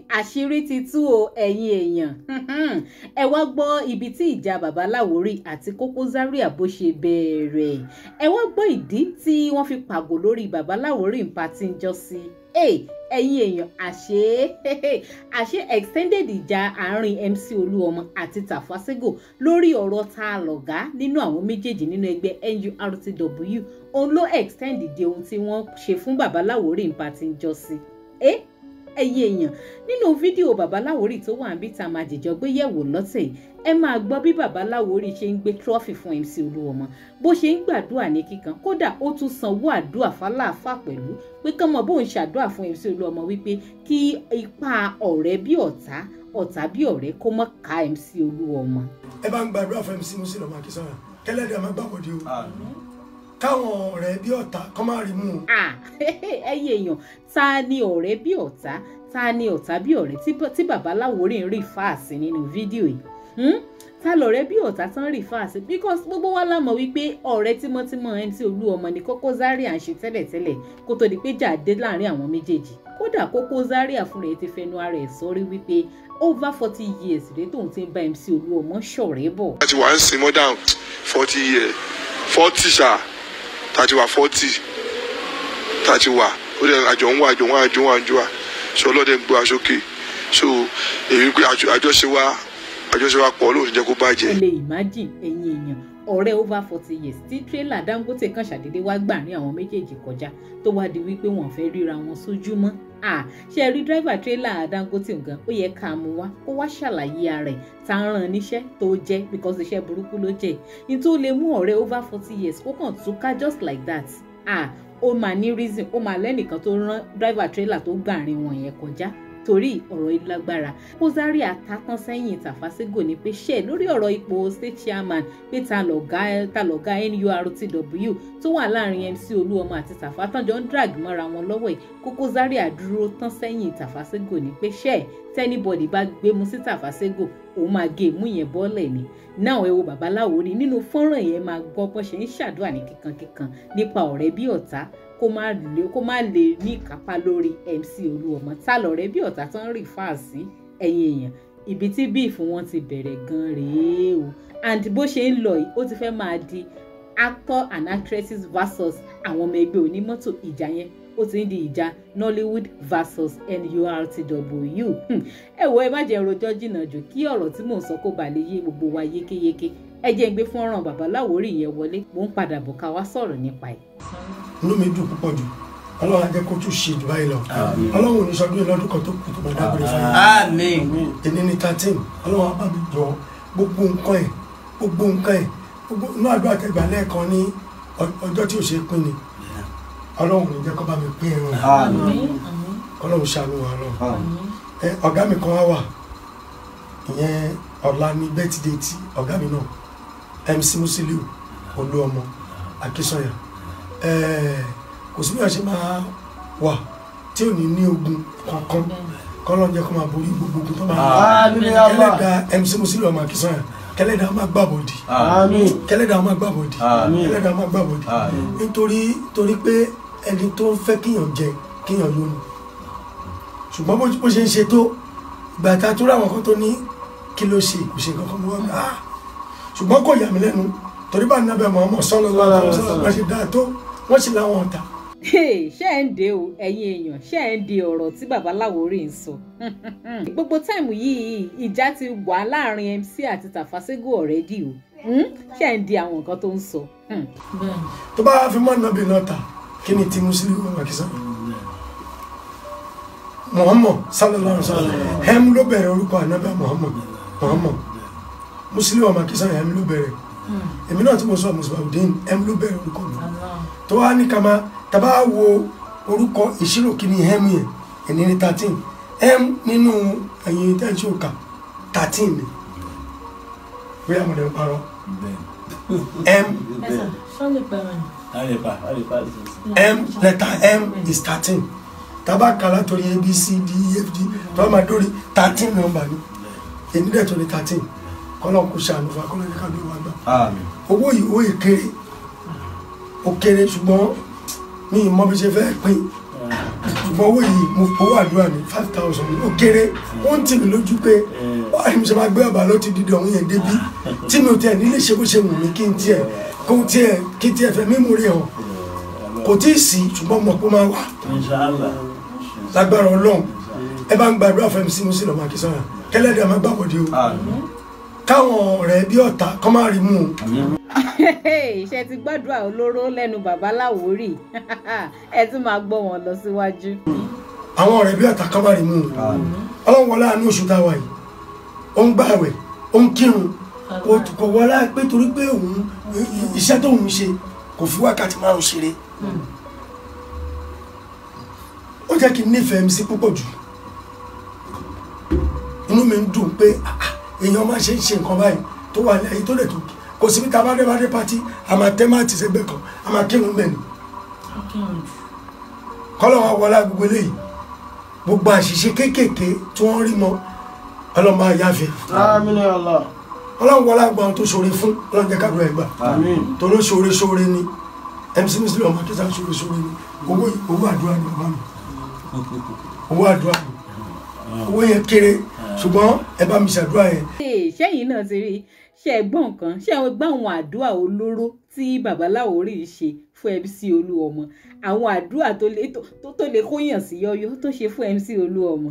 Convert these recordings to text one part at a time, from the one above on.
Àṣírí ti tú o, ẹ̀yin èèyàn. Ẹ wá gbọ́ ibi tí ìjà Baba Láwórì àti Koko Zaria bó ṣe bẹ̀rẹ̀. Ẹ wá gbọ́ ìdí tí wọ́n fi pàgò lórí Baba Láwórì ń pa tí ń jọ sí. Ẹ̀yin èèyàn, àṣé extended ìjà àárín MC Olúọmọ àti Tafa Sego lórí ọ̀rọ̀ ta lọ̀gá nínú àwọn méjèèjì nínú ẹgbẹ́ NURTW, òun ló extend di ohun tí wọ́n ṣe fún Baba Láwórì ń pa tí ń jọ sí. Ẹ̀yin èèyàn, nínú fídíò Baba Láwórì tó wà níbi tá a máa jìjọ gbé yẹ̀wò lọ́tẹ̀ yìí, ẹ máa gbọ́ bí Baba Láwórì ṣe ń gbé trọ́fì fún MC Olúọmọ, bó ṣe ń gbàdúrà ní kíkan, kódà ó tún sanwó àdúrà fáláàfà pẹ̀lú pé kán mọ bóun ṣàdúrà fún MC Olúọmọ wípé kí ipa ọ̀rẹ́ bí ọ̀tá, ọ̀tá bí ọ̀rẹ́ kó mọ́ ká MC Olúọmọ. Ẹ bá ń gbàdúrà fún MC Musiliu ọmọ Akínsànyà kẹlẹ́dàá máa gbàbọ̀dé o, káwọn ọ̀rẹ́ bí ọ̀tá kọ́ máa rí mú un. Ẹ̀yin èèyàn, ta ni ọ̀rẹ́ bí ọ̀tá, ta ni ọ̀tá bí ọ̀rẹ́ tí Baba Láwórì ń rí fáàsì nínú fídíò yìí? Ta lọ̀rẹ́ bí ọ̀tá tán rí fáàsì? Because gbogbo wa la mọ̀ wípé ọ̀rẹ́ tímọ́tímọ́ MC Olúọmọ ni Koko Zaria ń ṣe tẹ́lẹ̀tẹ́lẹ̀ kó tó di pé jà dé láàrin àwọn méjèèjì. Kódà Koko Zaria fúnra ẹ̀ ti fẹnu ara ẹ̀ sọrí wípé over 40 years rèé tóun ti ń bá MC Olúọmọ ṣọ̀rẹ́ bọ̀. Láti wà ń sin more than 40 years, 40 ṣá, tàti wà 40, tàti wà ó dẹ̀ àjọ ń wà àjọ ń wà àjọ ń wà àjọ wà ṣe ọlọ́dẹ ń gbọ́ aṣókè, so èyí pé àjọṣe wa pọ̀ lóòótọ́ jẹ́ kó bàjẹ́. Ẹ lè imagine, ẹ̀yin èèyàn, ọ̀rẹ́ over 40 years tí tírélà Dangote kan ṣàdédé wá gbà ní àwọn méjèèjì kọjá tó wá di wípé wọ́n fẹ́ ríra wọn sójú mọ́. Ṣe rí dírẹ́fà tírélà Dangote nǹkan ó yẹ ká mú wá kó wá ṣàlàyé ara ẹ̀ tá a rán níṣẹ́ tó jẹ́, because iṣẹ́ burúkú ló jẹ́ ní tó lè mú ọ̀rẹ́ over 40 years kó kàn túká just like that. Ó máa ní reason, ó máa lẹ́nìkan tó rán dírẹ́fà tírélà tó gbàrin wọn yẹn kọjá, torí ọ̀rọ̀ yìí lágbára. Koko Zaria tatán sẹ́yìn Tafa Sego ní pé ṣe lórí ọ̀rọ̀ ipò state chairman pé ta lọ̀gá NURTW tó wà láàrin MC Olúọmọ àti Tafa tán jọ ń drag mọ́ra wọn lọ́wọ́ yìí. Koko Zaria dúró tán sẹ́yìn Tafa Sego ní pé ṣe tẹ́nibọ̀dì bá gbé mu sí Tafa Sego, òun máa gé imú yẹn bọ́lẹ̀ ni. Náà ẹ wo Baba Láwórì nínú fọ́nrán yẹn, máa gbọ́ bọ́n ṣe ń ṣàdúrà ní kíkankíkan nípa ọ̀rẹ́ bí ọ̀tá kó má lè ní ìkápá lórí MC Olúọmọ. Ta lọ̀rẹ́ bí ọ̀tá tán rí fáàsì? Ẹ̀yin èèyàn, ibi tí bíìfù wọn ti bẹ̀rẹ̀ gan rèé o. And bó ṣe ń lọ yìí, ó ti fẹ́ máa di actor and actresses versus àwọn ọmọ ẹgbẹ́ onímọ́tò. Ìjà yẹn ó ti ń di ìjà Nollywood versus NURTW. Ẹ wo, ẹ má jẹ́ rojọ́ jìnnà jù kí ọ̀rọ̀ tí mò ń sọ kó ba lè yé gbogbo wa yékéyéké. Ẹ jẹ́ ń gbé fọ́nrán Baba Láwórì yẹn wọlé, mò ń padà bọ̀ ká wá sọ̀rọ̀ nípa ẹ̀. Inú mi dùn púpọ̀ jù, Ọlọ́run á jẹ́ kó tún ṣe jù báyìí lọ. Ọlọ́run ò ní sọdún yìí lọ́dún kan tó kù tó máa dágbére fún mi. Èní ní 13, Ọlọ́run á bá mi jọ gbogbo nǹkan ẹ̀, gbogbo nǹkan ẹ̀, gbogbo inú àdúrà tẹgbà lẹ́ẹ̀kan ní ọjọ́ tí ò ṣe pín ni. Ọlọ́run ò ní jẹ́ kó bá mi pín ẹran. Ọlọ́run ṣàánú wa lọ. Ọ̀gá mi kan wá wà, ìyẹn ọ̀la ní bẹ́tìdé tí ọ̀gá mi náà MC Musiliu Olúọmọ Akínsànyà. Kò sí bí wọ́n ṣe máa wà tí ò ní ní ogun kankan, kọ́lọ́n jẹ́ kó máa borí gbogbo ogun tó máa ń bá. Kẹlẹ́dà MC Musiliu ọmọ Akínsànyà, kẹlẹ́dà máa gbàbọ̀dì, kẹlẹ́dà máa gbàbọ̀dì, kẹlẹ́dà máa gbàbọ̀dì, nítorí pé ẹni tó ń fẹ́ kíyàn jẹ kíyàn lónìí, ṣùgbọ́n bó ṣe ń ṣe tó ìgbà tá a tó ráwọn kan tó ní kí ló ṣe kò ṣe kankan mọ́, ṣùgbọ́n kò yà mí lẹ́nu torí bá nàbẹ̀ Muhammad sallallahu alaihi wasallam wọ́n ṣe dáa tó wọ́n sì láwọn ọ̀tá. Ṣé ẹ̀ ń de o, ẹ̀yin èèyàn, ṣé ẹ̀ ń de ọ̀rọ̀ tí Baba Láwórì ń sọ? Gbogbo táìmù yìí ìjà ti wà láàrin MC àti Tafa Sego already o. Ṣé ẹ̀ ń de àwọn nǹkan tó ń sọ? Tó bá fi mọ́ nàbẹ̀ náà ta kí ni ti Musiliu ọmọ Akínsànyà? Muhammad sallallahu alaihi wasallam ẹ̀m ló bẹ̀rẹ̀ orúkọ ànábẹ́ Muhammad, Muhammad Musiliu ọmọ Akínsànyà ẹ̀m ló bẹ̀rẹ̀. Èmi náà tí mo sọ Musbaudeen ẹ̀m ló bẹ̀rẹ̀ orúkọ mi. Tó wá ní kama tàbá wo orúkọ ìṣirò kìíní ẹ̀m yẹn ẹni ní 13, ẹ̀m nínú ẹ̀yìn tẹ́ǹtì òkà 13 ni bóyá mo lè ń parọ́. M letter M is 13. Tàbá kàlá torí A B C D E F G tó bá máa dórí 13 nọ́mbà ni èmi dẹ̀ tó ní 13. Kọ́lọ́n kò ṣàánú fún akọ́lọ́ ní kábíyèwá gbà. Owó yìí owó yìí kéré, ó kéré, ṣùgbọ́n mi ì mọ bí ṣe fẹ́ pín. Ṣùgbọ́n owó yìí mo owó àdúrà ní 5,000 ó kéré, ó ń tì mí lójú pé báwo ni mo ṣe máa gbé ọ̀bà ló ti dídì ọ̀hún yẹn débi tí mi ò tiẹ̀ nílé ṣe bó ṣe wù mí kí n tiẹ̀ kó tiẹ̀ kí tiẹ̀ fẹ́ mímú rí hàn kò tí ì sí, ṣùgbọ́n mo kó máa wà lágbára Ọlọ́run. Ẹ bá ń gbàdúrà fún MC Musiliu ọmọ Akínsànyà kẹlẹ́dẹ̀ máa gbàbọ̀dé o, káwọn ọ̀rẹ́ bí ọ̀tá kọ́ máa rí mú o. Ṣe ti gbàdúrà olóró lẹ́nu bàbá Láwórì, ẹ tún máa gbọ́ wọn lọ síwájú. Àwọn ọ̀rẹ́ bí ọ̀tá kọ́ máa rí mú o. Ọlọ́run wọlé àánú oṣù táwa yìí, ó ń gbààwẹ̀, ó ń kírun, kò wọlé pé torí pé òun iṣẹ́ tóun ṣe kò fi wákàtí márùn ṣeré. Ó jẹ́ kí n nífẹ̀ẹ́ MC púpọ̀ jù. Inú mi ń dùn pé èèyàn máa ṣe ń ṣe nǹkan báyìí tó wà ní ayé tó lè tó kò síbi tá a bá dé bá dé pátí, a máa tẹ́ máa ti sẹ́gbẹ́ kan, a máa kírun bẹ́ẹ̀ ni. Kọ́lọ́ wa wọlé gbogbo eléyìí, gbogbo àṣìṣe kéékèèké tí wọ́n rí mọ́ Ọlọ́run máa yáfẹ́. Ọlọ́run wọlé àgbà tó ṣoore fún Ọlọ́run jẹ́ káàdùn ẹ̀gbà torí ṣoore ṣoore ni MC Musiliu ọmọ Akínsànyà ṣoore ṣoore ni. Owó àdúrà ni bàbá mi, owó àdúrà ni, owó yẹn kéré ṣùgbọ́n ẹ bá mi ṣàdúrà yẹn. Ṣẹ́yìn náà ti rí ṣe ẹ̀gbọ́n nǹkan, ṣé àwọn gbọ́ àwọn àdúrà olóró tí bàbá Láwórì ṣe fún MC Olúọmọ, àwọn àdúrà tó lè kóyàn sí yọ́yọ́ tó ṣe fún MC Olúọmọ.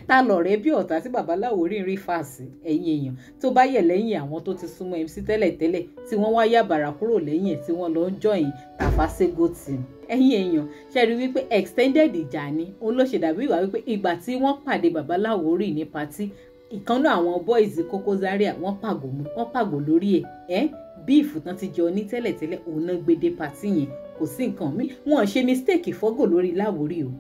Ta lọ̀rẹ́ bí ọ̀tá tí bàbá Láwórì ń rí fàásì ẹ̀yìn èèyàn tó bá yẹ̀ lẹ́yìn àwọn tó ti súnmọ́ MC tẹ́lẹ̀tẹ́lẹ̀ tí wọ́n wá yàbàrà kúrò lẹ́yìn ẹ̀ tí wọ́n lọ ń jọyìn Tafa Sego team. Ẹ̀yin èèyàn ṣe rí wípé extended ìjà ni òun ló ṣe dàbí ìwà wípé ìgbà tí wọ́n pàdé bàbá Láwórì ní patí, ìkànnà àwọn boys Koko Zaria wọ́n pàgò lórí ẹ̀ bí ìfùtán ti jọ ní tẹ́lẹ̀tẹ́lẹ̀ òun náà gbé dé patí yẹn, kò sí nǹkan mi. Wọ́n ṣe mistake fọ́gò lórí Láwórì o,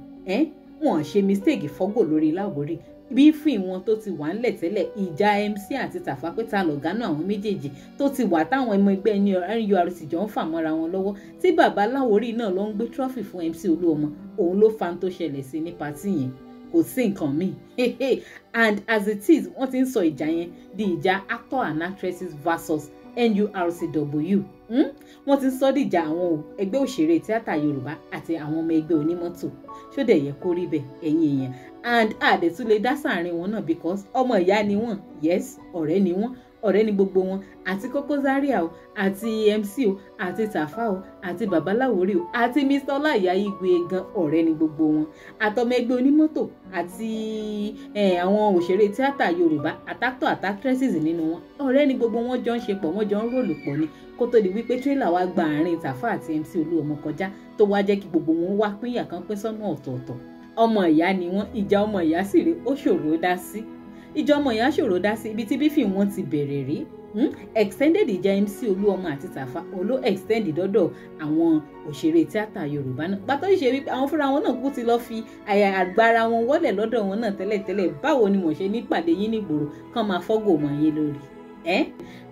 wọ́n ṣe mistake fọ́gò lórí Láwórì bí fún ìwọ̀n tó ti wà ńlẹ̀ tẹ́lẹ̀. Ìjà MC àti Tàfà pé ta lọ̀gá náà àwọn méjèèjì tó ti wà táwọn ọmọ ẹgbẹ́ NURC jọ ń fà mọ́ra wọn lọ́wọ́ tí bàbá Láwórì náà ló ń gbé trọ́fì fún MC Olúọmọ, òun ló fa tó ṣẹlẹ̀ sí ní patí yẹn, kò sí nǹkan míì. And as it is, wọ́n ti ń sọ ìjà yẹn di ìjà actor and actresses versus NURCW. Wọ́n ti ń sọ dìjà àwọn ẹgbẹ́ òṣèré tíátà Yorùbá àti àwọn ọmọ ẹgbẹ́ onímọ́tò. Ṣó dẹ̀ yẹ kó rí bẹ́ẹ̀ ẹ̀yin èèyàn? And àdẹ̀tún lè dá sáàrin wọn náà because ọmọ ìyá ni wọ́n, yes, ọ̀rẹ́ ni wọ́n, ọ̀rẹ́ ni gbogbo wọn, àti Koko Zaria o, àti MC o, àti Tafa o, àti bàbá Láwórì o, àti Mr. Ọláìyá Igwe gan, ọ̀rẹ́ ni gbogbo wọn, àtọmọ ẹgbẹ́ onímọ́tò àti àwọn òṣèré tíátà Yorùbá àtàtọ̀ àtàtírẹ́sìs nínú wọn, ọ̀rẹ́ ni gbogbo wọn jọ ń ṣe pọ̀, wọ́n jọ ń ròlù pọ̀ ni kó tó di wípé tírélà wá gba àárín Tafa àti MC Olúọmọ kọjá tó wá jẹ́ kí gbogbo wọn wá pínyà kan pín sọ́nà ọ̀tọ̀ọ̀tọ̀. Ọmọ ìyá ni wọ́n, ìjà ọmọ ìyá sì rèé ó ṣòro dá sí, ìjọ ọmọ ìyá ṣòro dá sí ibi tí bífì wọn ti bẹ̀rẹ̀ rí. Extended ìjà MC Olúọmọ àti Tàfà oló extend dọ́dọ̀ àwọn òṣèré tíátà Yorùbá náà pàtó ṣe wípé àwọn fúnra wọn náà kú ti lọ fi àgbára wọn wọlẹ̀ lọ́dọ̀ wọn náà tẹ́lẹ̀tẹ́lẹ̀. Báwo ni mo ṣe ní pàdé yín nígboro kán máa fọ́gò mọ́ yín lórí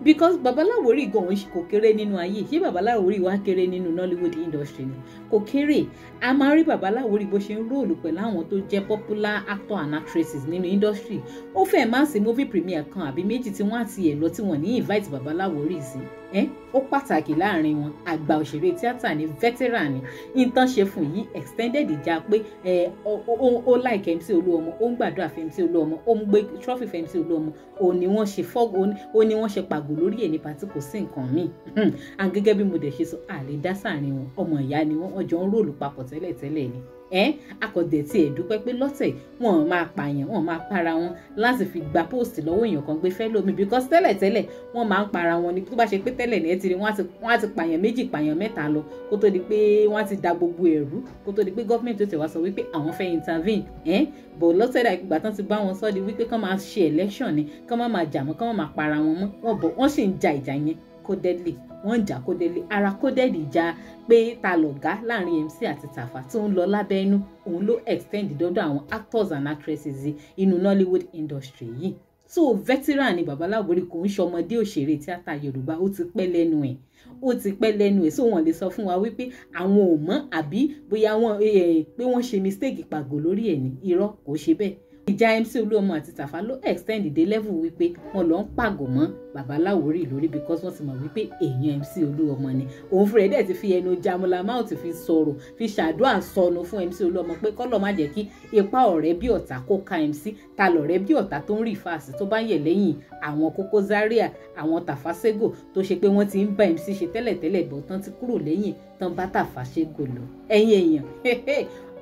because bàbá Láwórì gan òun kò kéré nínú ayé. Ṣé bàbá Láwórì wá kéré nínú Nollywood industry ni? Kò kéré. A máa rí bàbá Láwórì bó ṣe ń róòlù pẹ̀lú àwọn tó jẹ́ popular actor and actresses nínú industry. Ó fẹ́ má sí movie premiere kan àbí méjì tí wọ́n á ti ẹ̀ lọ tí wọ́n ní invite bàbá Láwórì sí. Ó pàtàkì láàrin wọn, àgbà òṣèré tíátà ni, veteran ni. Nǹkan ṣe fún yìí extended ìjà pé ó like MC Olúọmọ, ó ń gbàdúrà fún MC Olúọmọ, ó ń gbé trophy fún MC Olúọmọ, ó ní wọ́n ṣe fọ́gò, ó ní wọ́n ṣe pàgò lórí ẹ̀ ní pàtí, kò sí nǹkan míì. And gẹ́gẹ́ bí mo dẹ̀ ṣe sọ, àlè dá sáàrin wọn, ọmọ ìyá ni wọ́n jọ ń róòlù papọ̀ tẹ́lẹ̀tẹ́lẹ̀ ni. Akọ̀dẹ̀ tí ẹ̀ dúpẹ́ pé lọ́tẹ̀ wọn máa pààyàn, wọn máa para wọn láti fi gba post lọ́wọ́ èèyàn kan gbé fẹ́ lómi, because tẹ́lẹ̀tẹ́lẹ̀ wọ́n máa ń para wọn ni. Tó bá ṣe pé tẹ́lẹ̀ ní ẹ ti rí wọ́n á ti pààyàn méjì, pààyàn mẹ́ta lọ kó tó di pé wọ́n á ti da gbogbo ẹ̀rú, kó tó di pé gọ́ọ̀mẹ̀ntì tó tẹ̀ wá sọ wípé àwọn fẹ́ intervene. But lọ́tẹ̀ ìgbà tán ti bá wọn sọ di wípé kán máa ṣe election ni, kán má máa jà mọ́, kán má máa para wọn mọ́, wọ́n bọ̀ wọ́n sì ń ja ìjà yẹn codedly, wọ́n ń jà codedly. Ara codedly ìjà pé ta lọ̀gá láàrin MC àti Tàfà tó ń lọ lábẹ́nú, òun ló extend dọ́dọ̀ àwọn actors and actresses inú Nollywood industry yìí. So veteran ni bàbá Láwórì, kò ń ṣọmọdé òṣèré tíátà Yorùbá, ó ti pẹ́ lẹ́nu ẹ̀, ó ti pẹ́ lẹ́nu ẹ̀. So wọ́n lè sọ fún wa wípé àwọn ò mọ̀ àbí bóyá wọ́n pé wọ́n ṣe mistake pàgò lórí ẹ̀ ní irọ́, kò ṣe bẹ́ẹ̀. Ìjà MC Olúọmọ àti Tàfá ló extend dé level wípé wọ́n lọ ń pàgọ́ mọ́ bàbá Láwórì lórí, because wọ́n ti mọ̀ wípé èèyàn MC Olúọmọ ni. Òun fúnra ẹ̀ dẹ̀ ti fi ẹnu Jamula Mouth fi sọ̀rọ̀, fi ṣàdúrà sọnù fún MC Olúọmọ pé kọ́lọ̀ má jẹ́ kí ipa ọ̀rẹ́ bí ọ̀tá kó ka MC. Ta lọ̀rẹ́ bí ọ̀tá tó ń rí fàásì tó bá yẹ̀ lẹ́yìn àwọn Koko Zaria, àwọn Tàfá Sego, tó ṣe pé wọ́n ti ń bá MC ṣe tẹ́lẹ̀tẹ́lẹ̀ bọ̀ tán ti kúrò lẹ́yìn tán bá Tàfá Sego lọ. Ẹ̀yin èèyàn,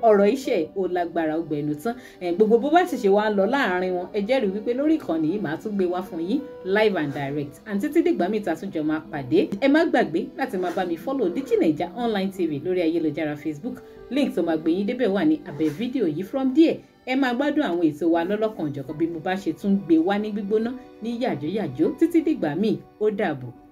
ọ̀rọ̀ iṣẹ́ ò lágbára, ọgbẹ̀nu tán. Gbogbo bó bá sì ṣe wá ń lọ láàrin wọn, ẹ jẹ́rìí wípé lórí ìkànnì yìí, màá tún gbé wá fún yín live and direct. And títí dìgbà míì tá a tún jọ máa pàdé, ẹ má gbàgbé láti máa bá mi follow Digi Naija Online TV lórí ayélujára Facebook. Link tó máa gbé yín débẹ̀ wà ní abẹ́ fídíò yìí. From there, ẹ máa gbádùn àwọn ètò wa lọ́lọ́kan òjọ̀kan bí mo bá ṣe tún gbé wá ní gbígbóná ní yàjóyàjó. Títí dìgbà míì, ó dàbọ̀.